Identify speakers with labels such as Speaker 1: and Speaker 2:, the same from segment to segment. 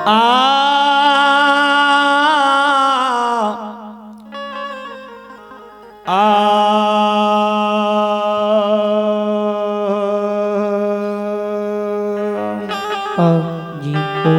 Speaker 1: आ आ
Speaker 2: अ जी ओ।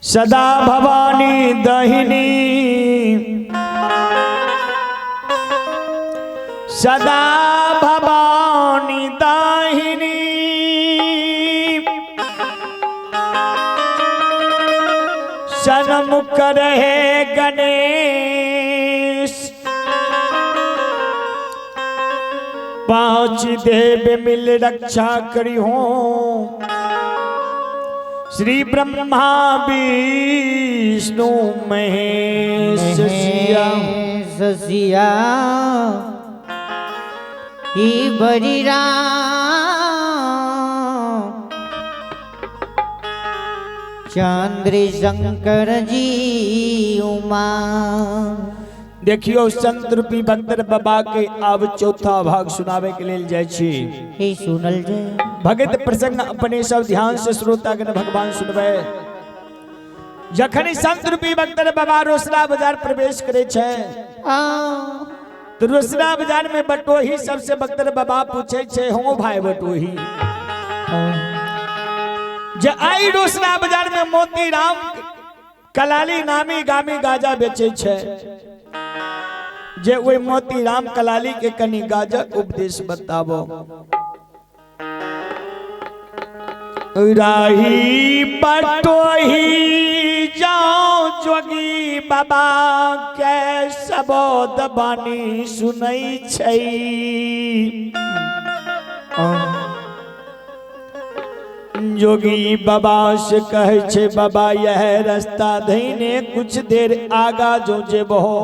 Speaker 1: सदा भवानी दहिनी, सदा भवानी दाहिनी, सन्मुख रहे गणेश। पांच देव मिल रक्षा करी हो, श्री ब्रह्मा विष्णु महेश सिया।
Speaker 2: ससिया ही बड़ी राम चंद्र शंकर जी उमा।
Speaker 1: देखियो संत रूपी भक्त बाबा के अब चौथा भाग सुनावे के लेल जाय छी।
Speaker 2: हे सुनल जाय।
Speaker 1: भगत प्रसंग अपने सब ध्यान से श्रोतागण भगवान सुनबे। जखन संत रूपी भक्त बाबा रोसड़ा बाजार प्रवेश करे छै तो रोसड़ा बाजार में बटोही सबसे भक्त बाबा पूछे छै, हो भाई बटोही, जे आई रोसड़ा बाजार में मोतीराम कलाली नामी गामी गाजा बेचे छै, जे ओहि मोतीराम कलाली के कनी गाजक उपदेश बताबो। राही बटोही जाओ जोगी बाबा के सबोद बानी सुनै छै। जोगी बाबा से कहै छै, बाबा यह रास्ता धैने कुछ देर आगा जो जेबहो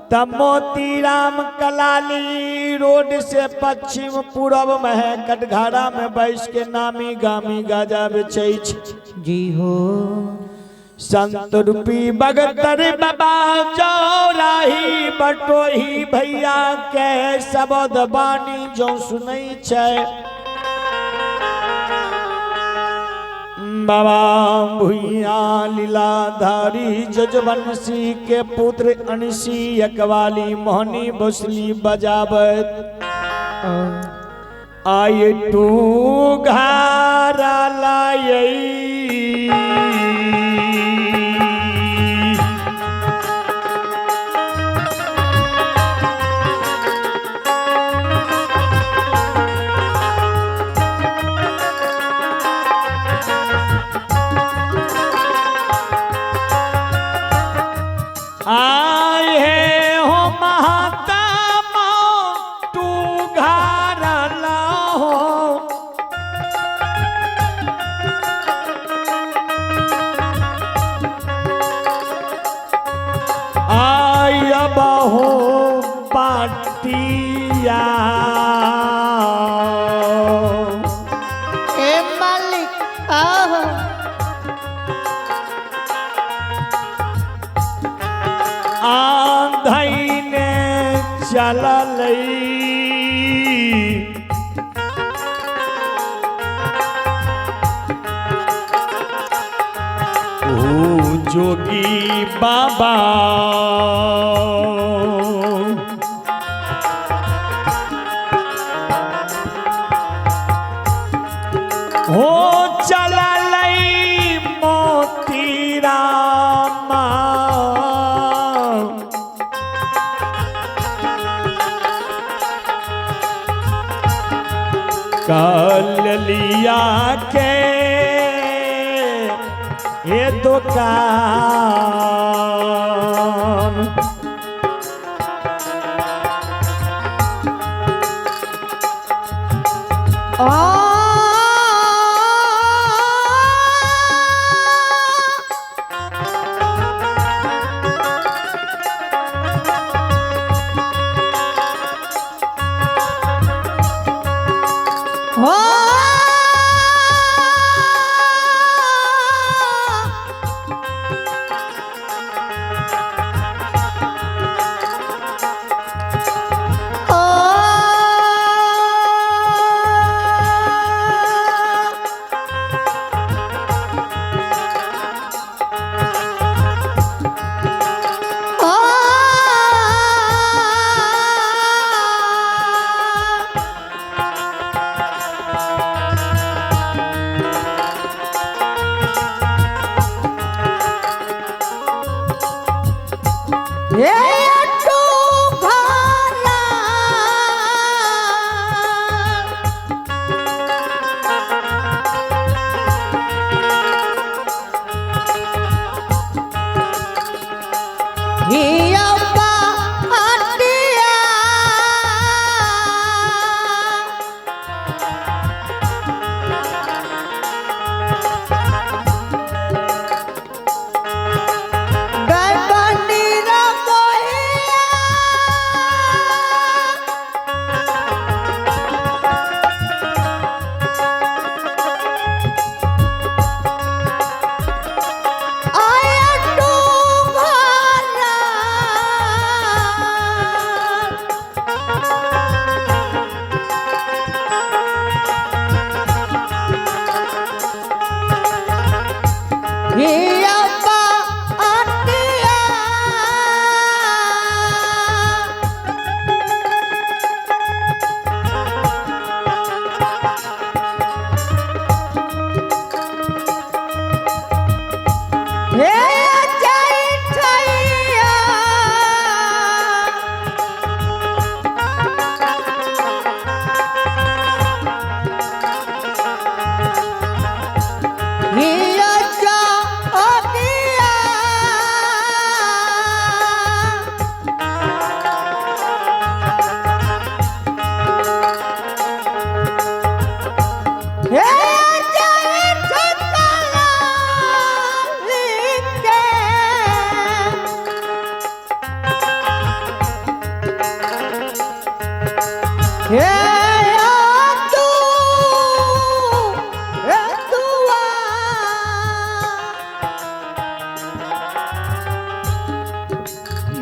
Speaker 1: त मोतीराम कलाली रोड से पश्चिम पूरब में है कटघारा में बैस के नामी गामी गाजा बेचै छै।
Speaker 2: जी हो।
Speaker 1: संत रूपी बगतर बाबा चौराही बटोही भैया के शब्द बानी जो सुनै छै। बाबा भुइया लीलाधारी जजवंशी के पुत्र अनसी यकवाली मोहनी बसली बजाबत आय टू घारा लायई। आए हे हो महात्मा तू घारा लाहो, आय बहो पाटिया।
Speaker 2: ए मालिक आह।
Speaker 1: आंधैने चललै ओ जोगी बाबा। हो चललै मोतीरामा कल लिया के ये दुकान।
Speaker 2: हो ओ।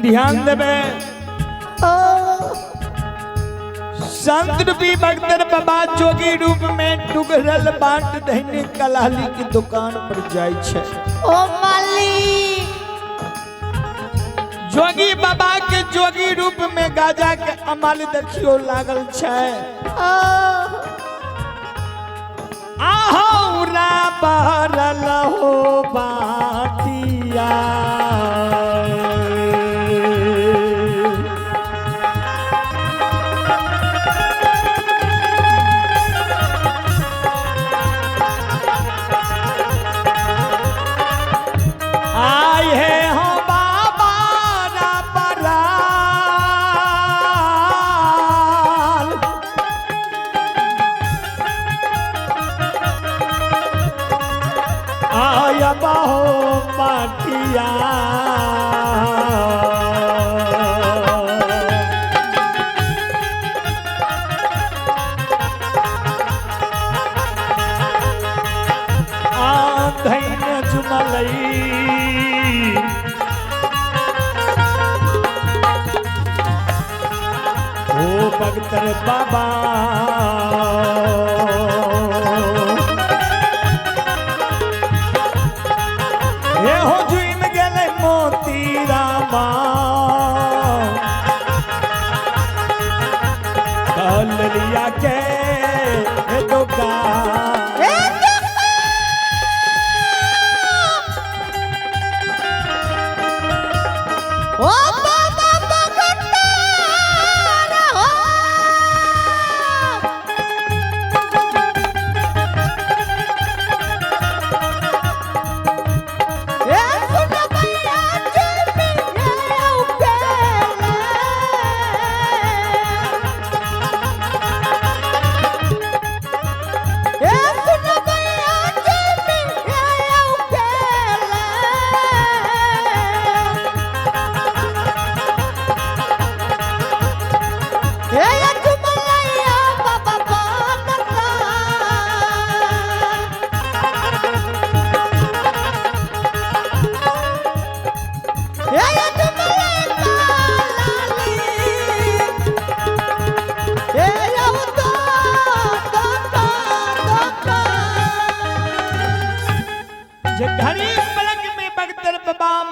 Speaker 1: ध्यान देवे संत रूपी भक्तर बाबा जोगी रूप में डुगरल बाट दहने कलाली की दुकान पर जाय छे।
Speaker 2: ओ मालिक
Speaker 1: जोगी बाबा के जोगी रूप में गाजा के अमल देखियो लागल छे। आहो रा बरल हो बाटिया भगतर बाबा ये हो जुइन गेले मोती रामा कल लिया के दुकान
Speaker 2: ओ बाबा भगतार हो ए सुन भैया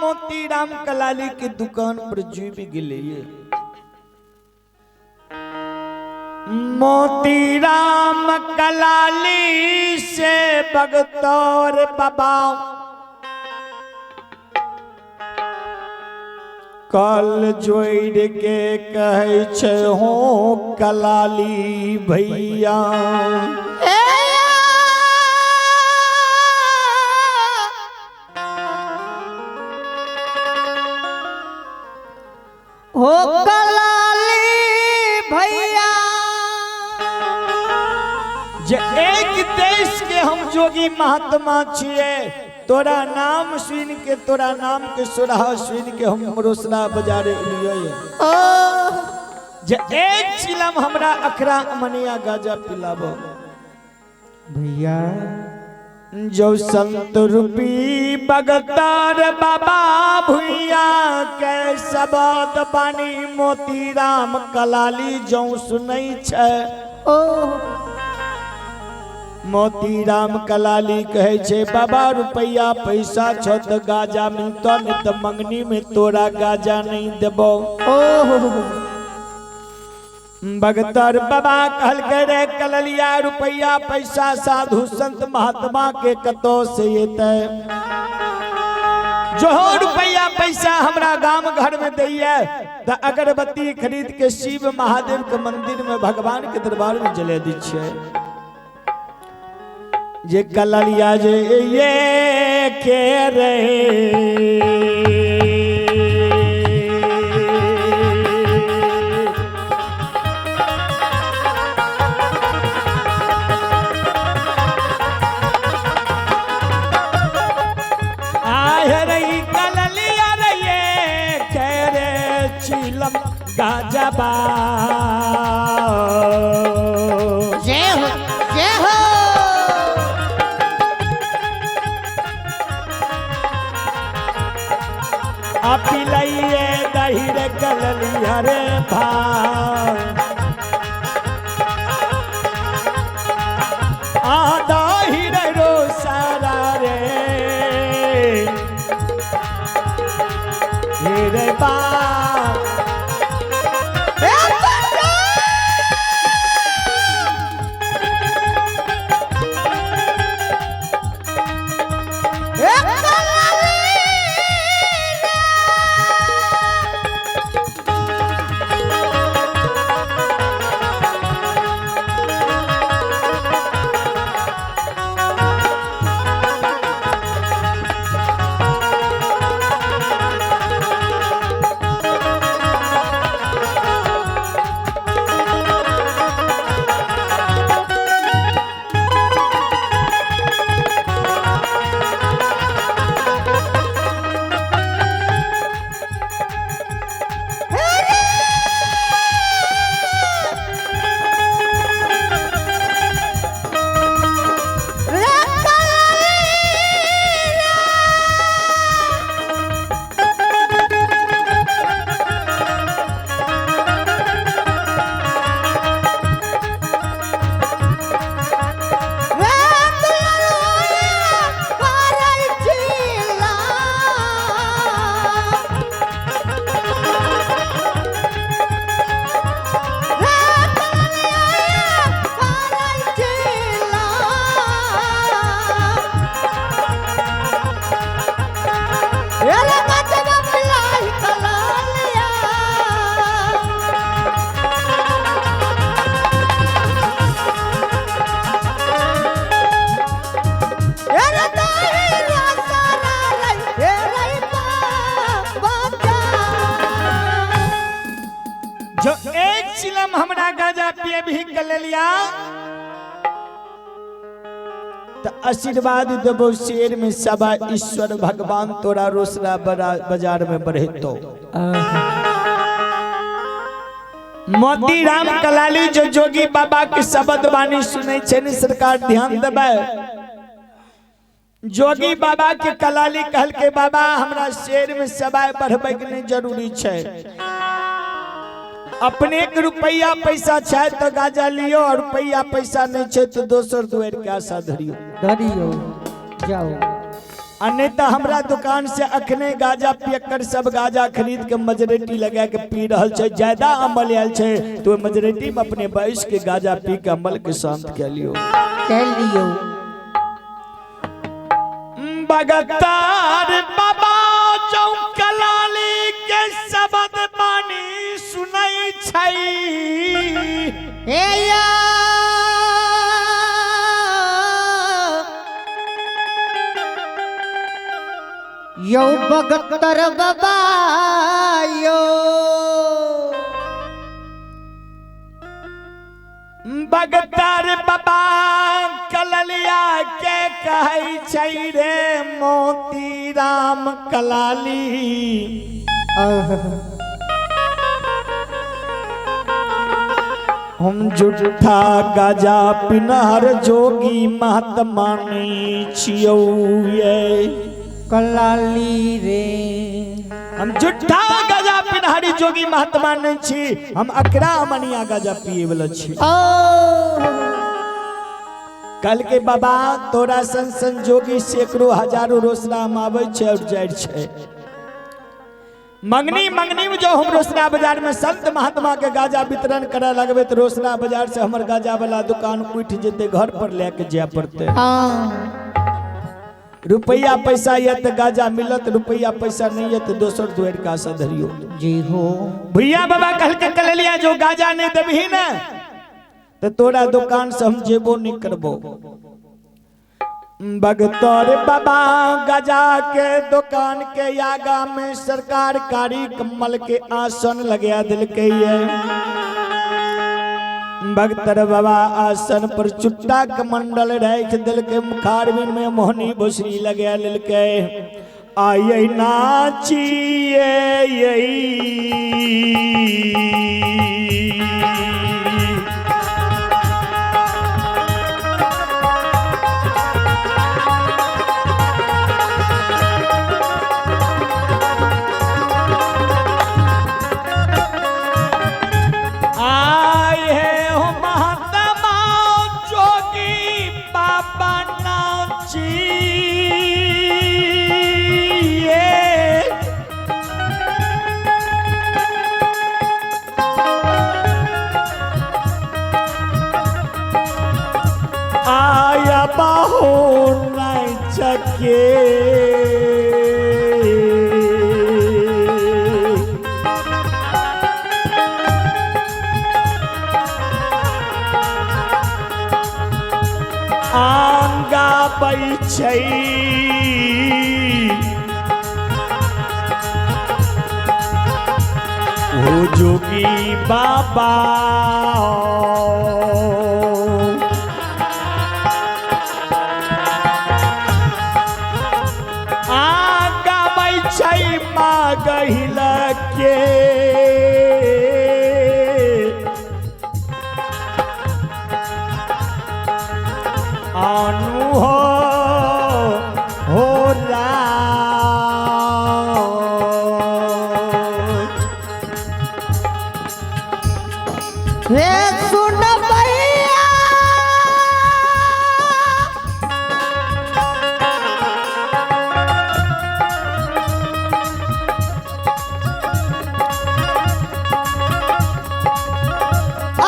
Speaker 1: मोती राम कलाली की दुकान पर जीवी गिले मोती राम कलाली से बगतौर बाबा कल जोड़ के कहे छे हो कलाली भैया
Speaker 2: हो कलाली भैया
Speaker 1: जे एक देश के हम जोगी महात्मा छिए तोरा नाम सुन के तोरा नाम के सुराह सुन के हम रोसड़ा बाजारे लिए जे एक चिलम हमरा अखरा मनिया गाजा पिलाबो
Speaker 2: भैया।
Speaker 1: जो संत रूपी बगतार बाबा भुइया के सबद बानी मोती राम कलाली जौ सुनै छे। मोती राम कलाली कहे छे बाबा रुपया पैसा छो त गाजा मिलतो नहीं त मंगनी में तोरा गाजा नहीं देबो। बगतर बाबा कहल के रे कललिया रुपया पैसा साधु संत महात्मा के कतो से एतै जो रुपया पैसा हमरा गाम घर में दैया त अगरबत्ती खरीद के शिव महादेव के मंदिर में भगवान के दरबार में जले दी छे। जे कललिया जे ये के रे कललिया रे ये के रे चिलम गाजबा। हरे भाव आदा ही रो सारा रे हे रे बा।
Speaker 2: ए बच्चा! ए कलाली रे कलाली रे दुलरुआ करै छिला। रे दुलरुआ करै छिला। ए रे गजबा मिलाई कलालिया। ए रे ताही रसरा रै, ए रै बच्चा।
Speaker 1: जो एक चिलम हमरा गाजा पिए भी कलेलिया तो आशीर्वाद देबो शेर में सबा ईश्वर भगवान तोरा रोसड़ा बाजार में बढ़ेतो। मोती राम कलाली जो जोगी बाबा के शब्द वाणी सुनै छै ने सरकार ध्यान देबै। जोगी बाबा के कलाली कहल के बाबा हमरा शेर में सबाय बढ़बै के नहीं जरूरी छै, अपने के रुपया पैसा छै तो गाजा लियो और रुपया पैसा नहीं छै तो दोसर दुआर के आशा धरियो
Speaker 2: धरियो जाओ।
Speaker 1: आ नहीं तो हमरा दुकान से अखने गाजा पियकर सब गाजा खरीद के मजरेटी लगा के पी रहल छै, ज्यादा अमल आयल छै तो मजरेटी में अपने बैस के गाजा पी के अमल के शांत के लियो।
Speaker 2: कह लियो।
Speaker 1: बगतार बाबा चौकलाली के शब्द बानी सुनै छै।
Speaker 2: हे या यो बगतर बाबा यो
Speaker 1: बगतर बाबा कललिया के कहै छै रे मोती राम कलाली। हम जुठा गाजा पिनहर जोगी महात्मा नहीं छियौ ये
Speaker 2: कलाली रे।
Speaker 1: हम जुठा गाजा पिनहरी जोगी महात्मा नहीं छी, हम अकरा मनिया गाजा पिए वाला छी। कल के बाबा तोरा सन सन जोगी सैकड़ों हजारों रोसड़ा में आबै छै और जाइ छै। मंगनी मंगनी में जो हम रोसड़ा बाजार में संत महात्मा के गाजा वितरण करे लगबे तो रोसड़ा बाजार से हमर गाजा वाला दुकान उठ जेते, घर पर लेके जाय पड़ते। रुपया पैसा ये तो गाजा मिलत, रुपया पैसा नहीं है तो दोसर दुआर का आशा धरियो।
Speaker 2: जी हो
Speaker 1: भैया बाबा कल के कललिया जो गाजा नहीं देबही ना तो तोरा दुकान से हम जेबो नहीं करबो। बगतौर बाबा गजा के दुकान के आगा में सरकार कारी कमल के आसन लगा दिल के ये। भगतर बाबा आसन पर चुट्टा कमंडल रख दिल के मुखारबिन में मोहनी भोसरी लगा दिल के। आये नाचिए यही आया बाहो नाचके। आंगा बैछै ओ जोगी बाबा। आंगा बैछै मागहिल के। आनु हो राम।
Speaker 2: रे सुन भैया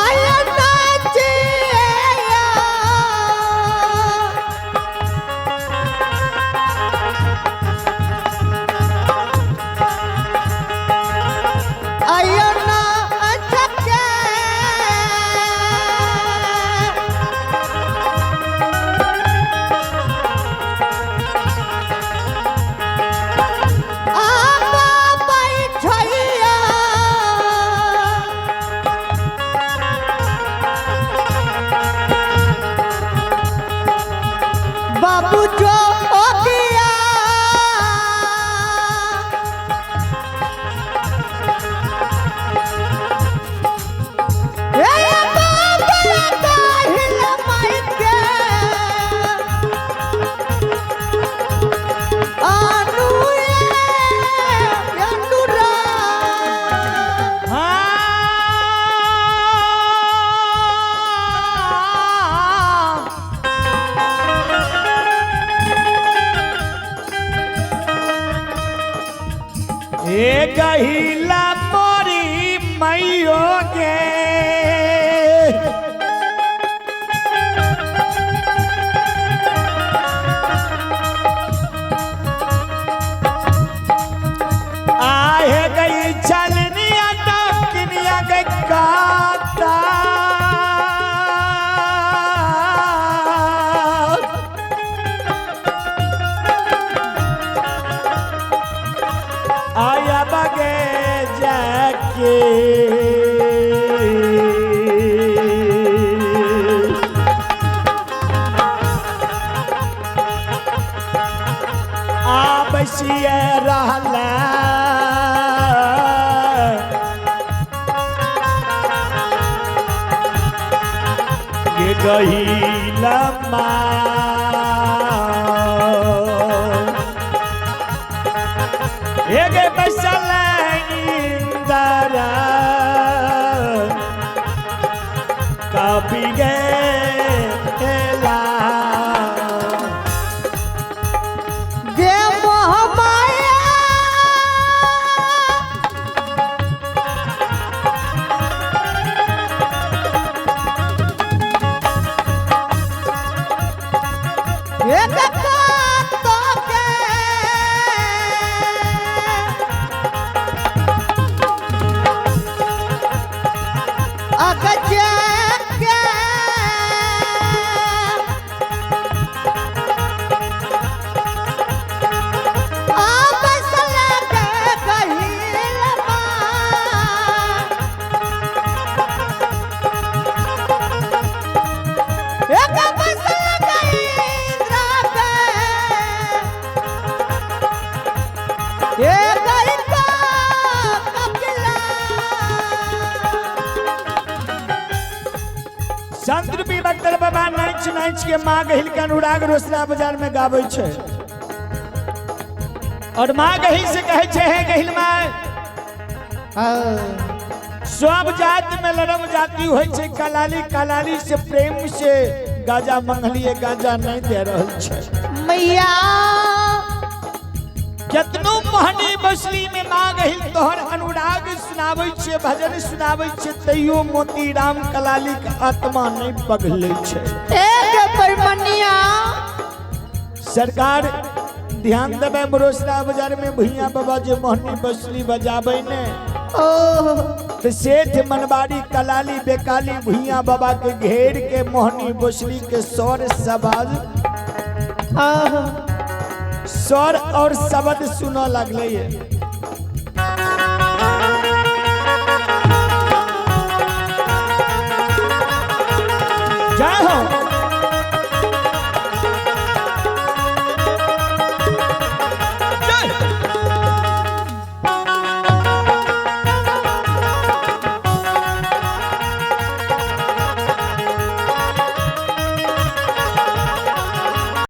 Speaker 2: आया नाचिया। आया नाचके। आबा बैठैया। बाबू जो गया। ए बाबा काहिल माइके। आनु ए अनुरा।
Speaker 1: हाँ। ए गहिला मोरी मैयो गे। आहे गई चलनिया डकनिया गे काता। आया बगे जाके। आबसिए रहला ये गहिला माँ। एक बसल इंदरा कभी गेला।
Speaker 2: गे मोहमाया। एक कातो के। अगजे के। आपस लगे गहिल माँ। एक बस लगे इंद्रा के। एक का कपिला।
Speaker 1: संत रूपी बख्तर बाबा नाच नाच के माँ गहिल के अनुराग रोसड़ा बाजार में गाबै छै और माँ गहिल से कहै छै हे गहिल माँ, सब जात में लड़म जाति होइ छै कलाली कलाली से प्रेम से गाजा मंगलिए गाजा नहीं दे रहल छै।
Speaker 2: मैया
Speaker 1: केतनो मोहनी बसली में माँ गहिल तोहर अनुराग सुनाबै छै भजन सुनाबै छै तैयो मोती राम कलाली के आत्मा नहीं पगले छै।
Speaker 2: एक परमनिया।
Speaker 1: सरकार ध्यान देबै, रोसड़ा बाजार में भुइया बाबा जे मोहनी बसली बजाबै ने
Speaker 2: ओ
Speaker 1: तो सेठ मनवारी कलाली बेकाली भुइया बाबा के घेर के मोहनी बसली के स्वर शब्द स्वर और शब्द सुनऽ लगलै। जय हो।